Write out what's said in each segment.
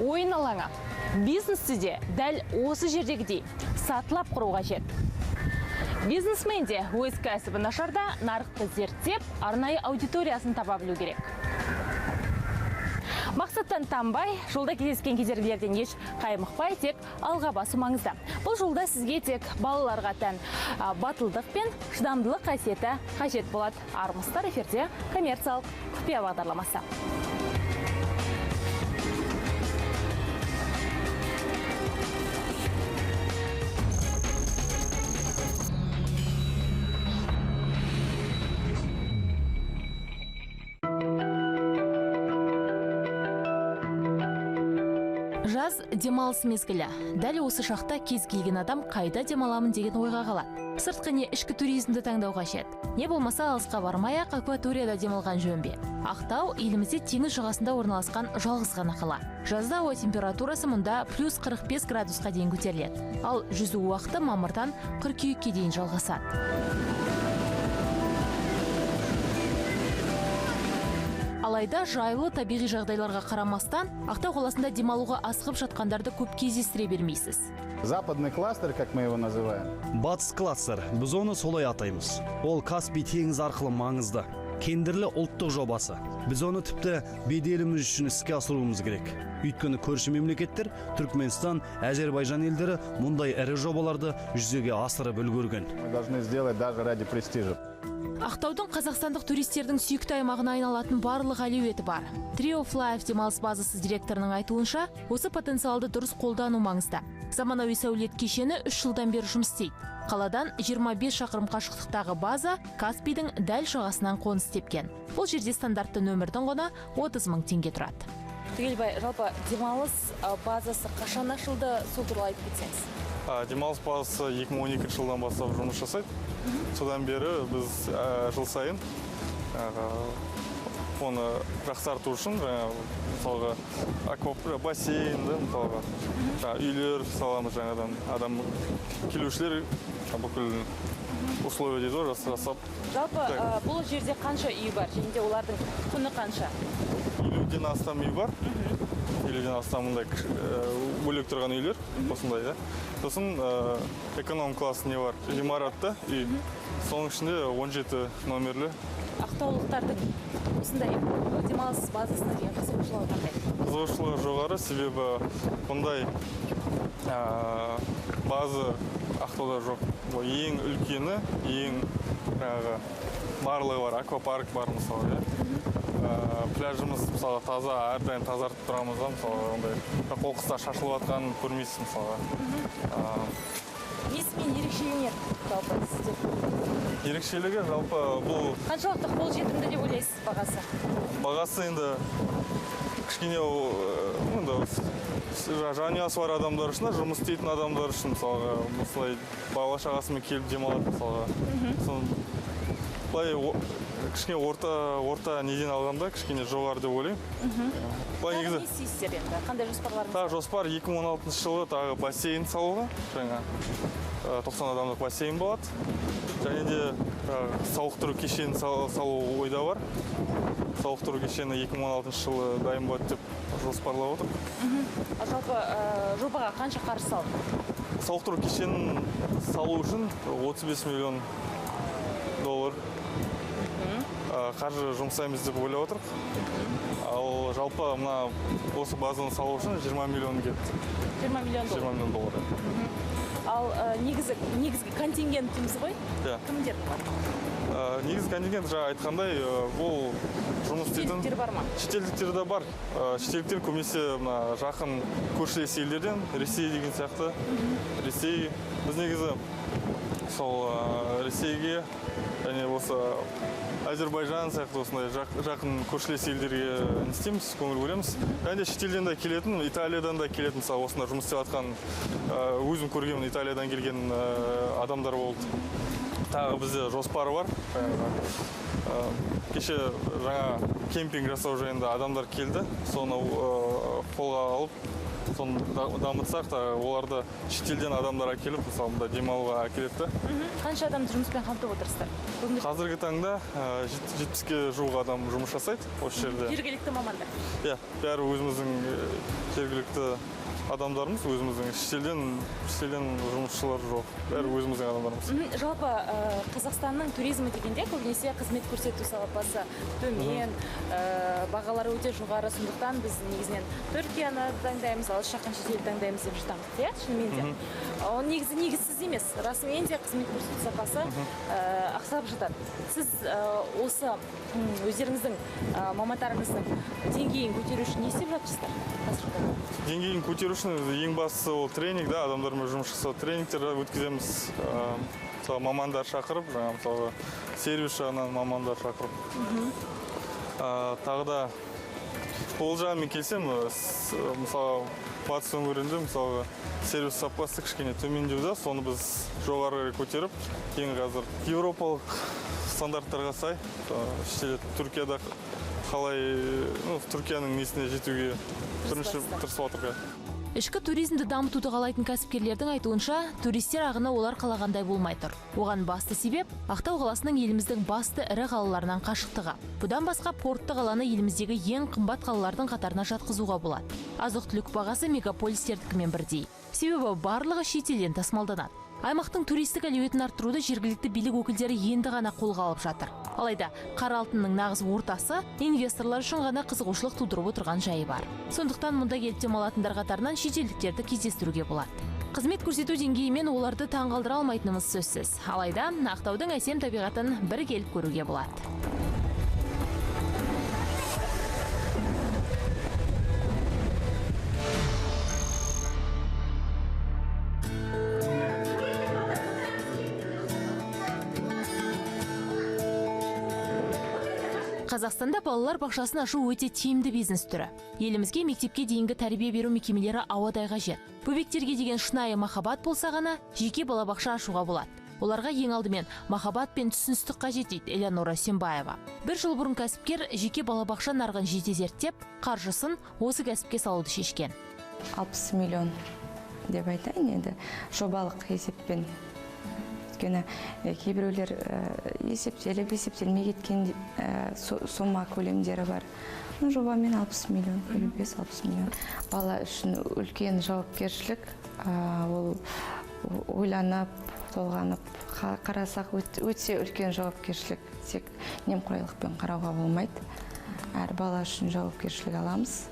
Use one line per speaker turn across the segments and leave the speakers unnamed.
Ойын алаңы. Бизнесті де дәл осы жердегідей сатылап құру қажет. Бизнесмен де өз кәсібін ашарда нарықты зерттеп, арнайы аудиториясын таба білу керек. Мақсаттан танбай, жолда кездескен кедергілерден еш қаймықпай, тек алға басу маңызды. Бұл жолда сізге тек балаларға тән батылдық пен шыдамдылық қасиеті қажет болады. Армысыздар, эфирде коммерциялық құпия бағдарламасы. Жаз демалыс мезгілі. Дәл осы шақта кез келген адам қайда демаламын деген ойға қалады. Сыртқы не ішкі туризмді таңдау қажет. Не болмаса алысқа бармай-ақ акваторияда демалған жөн бе? Ақтау елімізде теңіз жағасында орналасқан жалғыз ғана қала. Жазда ауа температурасы мұнда плюс 45 градусқа дейін көтеріледі. Ал жүзу уақыты мамырдан қыркүйекке дейін жалғасады. Алайда жайлы табиғи жағдайларға қарамастан, Ақтау қаласында демалуға асығып жатқандарды көп кездестіре бермейсіз.
Западный кластер, как мы его называем.
Батыс кластер, біз оны солай атаймыз. Ол Каспий теңізі арқылы маңызды. Кендірлі ұлттық жобасы. Біз оны тіпті беделіміз үшін іске асыруымыз керек. Өйткені көрші мемлекеттер, Түркменстан, Әзербайжан елдері мұндай ірі жобаларды жүзеге асырып үлгерген.
Мы должны сделать даже ради престижа.
Ақтаудың қазақстандық туристердің сүйікті аймағына айналатын барлық әлеуеті бар. Tree of Life демалыс базасы директорының айтуынша, осы потенциалды дұрыс қолдану маңызды. Заманауи сәулет кешені 3 жылдан бері жұмыс істейді. Қаладан 25 шақырым қашықтықтағы база Каспийдің дәл жағасынан қоныс тепкен. Бұл жерде стандартты нөмірдің құны 30 мың теңге тұрады. Түгелбай, жалпы демалыс базасы қашан ашылды, сол туралы айтып кетсеңіз.
Демалыс базасы 2012 жылдан бастап жұмыс жасайды. Содан бері біз жыл сайын оны жақсарту үшін, мысалға, бассейн, мысалға, үйлер саламыз жаңадан, адам келушілер бүкіл условия дейді ғой, жасап.
Жалпы бұл жерде қанша үй бар және де олардың құны қанша?
50-ден астам үй бар. 50-ден астам мындай бөлек тұрған үйлер, осындай, да. Сосын эконом класс не бар, ғимаратта үй. Соның ішінде 17 номерлі.
Ақтаулықтардың осындай демалыс базасына деген қызығушылығы қандай?
Қызығушылығы жоғары, себебі бұндай база Ақтауда жоқ. Бұл ең үлкені, ең жаңағы барлығы бар, аквапарк бар мысалы, иә. Пляжымыз мысалы таза, әрдайым тазартып тұрамыз да, мысалы, ондай қоқыстар шашылып жатқанын көрмейсіз мысалға.
Несімен ерекшеленеді жалпы сіздер?
Ерекшелігі жалпы бұл
қаншалықты қолжетімді деп ойлайсыз бағасы?
Бағасы енді кішкене енді жанұясы бар адамдар үшін, жұмыс істейтін адамдар үшін, мысалға, осылай бала шағасымен келіп демалады мысалға. Соны былай кішкене орта неден алғанда кішкене жоғары деп ойлаймын. Былай негізі
Не істейсіздер енді? Қандай жоспарларыңыз?
Тағы жоспар 2016 жылы тағы бассейн салуға, жаңа 90 адамдық бассейн болады. Және де сауықтыру кешенін салу ойда бар. Сауықтыру кешені 2016 жылы дайын болады деп жоспарлап отырмыз.
Ал жалпы жобаға қанша қаржы салынды?
Сауықтыру кешенін салу үшін 35 миллион доллар қаржы жұмсаймыз деп ойлап отырмыз. Ал жалпы мына осы базаны салу үшін 20 миллион кетті.
20 миллион доллар.
20 миллион доллар.
Ал негізгі контингент дейміз ғой?
Иә.
Кімдер бар?
Негізгі контингент жаңа айтқандай, бұл жұмыс істейтін
Шетелдіктер бар ма?
Шетелдіктер де бар. Шетелдіктер көбінесе мына жақын көршілес елдерден, Ресей деген сияқты. Ресей, біз негізі сол Ресейге және осы Әзербайжан сияқты осындай жақын көршілес елдерге не істейміз, көңіл бөлеміз. Және де шетелден де келетін, Италиядан да келетін, мысалы, осында жұмыс істеп жатқан, өзім көргенмін, Италиядан келген адамдар болды. Тағы бізде жоспар бар. Кеше жаңа кемпинг жасау жайында адамдар келді, соны қолға алып, Соны дамытсақ та, оларды шетелден адамдар әкеліп, мысалы, мында демалуға әкеледі да.
Қанша адамды жұмыспен қамтып отырсыздар?
Қазіргі таңда 70-ке жуық адам жұмыс жасайды осы жерде.
Жергілікті мамандар.
Иә, бәрі өзіміздің жергілікті адамдарымыз, өзіміздің шетелден жұмысшылар жоқ, бәрі өзіміздің адамдарымыз.
Жалпы Қазақстанның туризмі дегенде көбінесе қызмет көрсету сапасы төмен, бағалары өте жоғары, сондықтан біз негізінен Түркияны таңдаймыз, алыс жақын шетелді таңдаймыз деп жатамыз, иә, шынымен де. Ол негізі негізсіз емес, расымен де қызмет көрсету сапасы ақсап жатады. Сіз осы өздеріңіздің мамандарыңыздың деңгейін көтеру үшін не істеп жатырсыздар қазіргі таңда?
Деңгейін көтеру үшін ең бастысы ол тренинг, да, адамдармен жұмыс жасау, тренингтер өткіземіз. Мысалы, мамандар шақырып, жаңа, мысалға, сервис жағынан мамандар шақырып. Тағы да ол жағымен мен келісемін. Мысалы, батыс өңірінде, мысалға, сервис сапасы кішкене төмендеу да, соны біз жоғары көтеріп, ең қазір еуропалық стандарттарға сай, шетелде Түркияда қалай, ну, Түркияның несіне жетуге бірінші тырысып жатырмыз.
Ішкі туризмді дамытуды қалайтын кәсіпкерлердің айтуынша, туристер ағыны олар қалағандай болмай тұр. Оған басты себеп Ақтау қаласының еліміздің басты ірі қалаларынан қашықтығы. Бұдан басқа портты қаланы еліміздегі ең қымбат қалалардың қатарына жатқызуға болады. Азық-түлік бағасы мегаполистердікімен бірдей. Себебі барлығы шетелден тасымалданады. Аймақтың туристік әлеуетін арттыруды жергілікті билік өкілдері енді ғана қолға алып жатыр. Алайда қара алтынның нағыз ортасы инвесторлар үшін ғана қызығушылық тудырып отырған жайы бар. Сондықтан мұнда келіп демалатындар қатарынан шетелдіктерді кездестіруге болады. Қызмет көрсету деңгейімен оларды таңғалдыра алмайтынымыз сөзсіз. Алайда Ақтаудың әсем табиғатын бір келіп көруге болады. Қазақстанда балалар бақшасын ашу өте тиімді бизнес түрі. Елімізге мектепке дейінгі тәрбие беру мекемелері ауадай қажет. Бөбектерге деген шынайы махаббат болса ғана жеке балабақша ашуға болады. Оларға ең алдымен махаббат пен түсіністік қажет, дейді Элеонора Үсенбаева. Бір жыл бұрын кәсіпкер жеке балабақша нарығын жете зерттеп, қаржысын осы кәсіпке салуды шешкен.
60 миллион деп айтайын енді, жобалық есеппен. Өйткені кейбіреулер есептеліп, есептелмей кеткен сома көлемдері бар. Жобамен 60 миллион, 55-60 миллион. Бала үшін үлкен жауапкершілік, ол ойланып, толғанып қарасақ өте үлкен жауапкершілік. Тек немқұрайлықпен қарауға болмайды. Әр бала үшін жауапкершілік аламыз.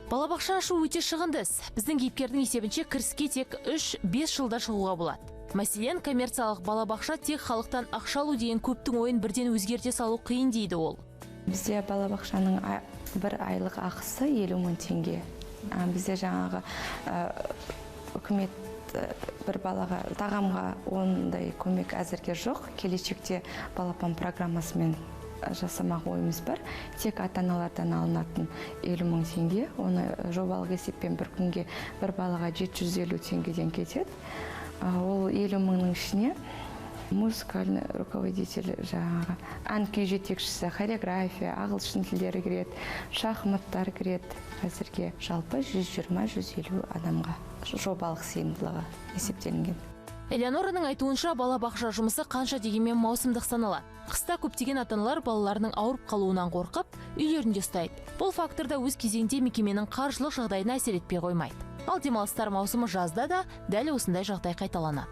Балабақша ашу өте шығынды іс. Біздің кейіпкердің есебінше кіріске тек 3-5 жылда шығуға болады. Мәселен, коммерциялық балабақша тек халықтан ақша алу деген көптің ойын бірден өзгерте салу қиын, дейді ол.
Бізде балабақшаның бір айлық ақысы 50 мың теңге. Бізде жаңағы үкімет бір балаға тағамға ондай көмек әзірге жоқ. Келешекте балапан программасымен жасамақ ойымыз бар. Тек ата-аналардан алынатын 50 мың теңге. Оны жобалық есеппен бір күнге бір балаға 750 теңгеден кетеді. Ол 50 мыңның ішіне музыкальный руководитель, жаңағы ән күй жетекшісі, хореография, ағылшын тілдері кіреді, шахматтар кіреді. Әзірге жалпы 120-150 адамға жобалық сыйымдылығы есептелінген.
Элеонораның айтуынша, балабақша жұмысы қанша дегенмен маусымдық саналады. Қыста көптеген ата-аналар балаларының ауырып қалуынан қорқып, үйлерінде ұстайды. Бұл фактор да өз кезегінде мекеменің қаржылық жағдайына әсер етпей қоймайды. Ал демалыстар маусымы жазда да дәл осындай жағдай қайталанады.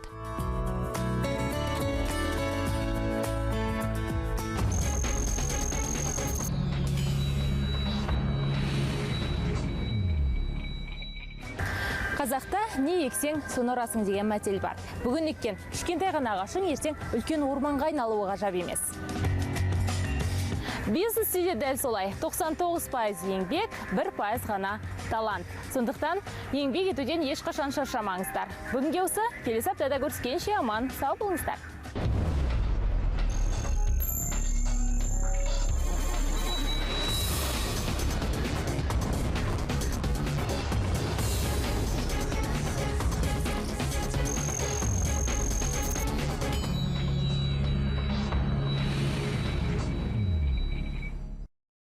Қазақта не ексең, соны орасың деген мәтел бар. Бүгін еккен кішкентай ғана ағашың ертең үлкен орманға айналуы ғажап емес. Бизнесте де дәл солай. 99% еңбек, 1% ғана талант. Сондықтан еңбек етуден ешқашан шаршамаңыздар. Бүгінге осы, келесі аптада көріскенше аман сау болыңыздар.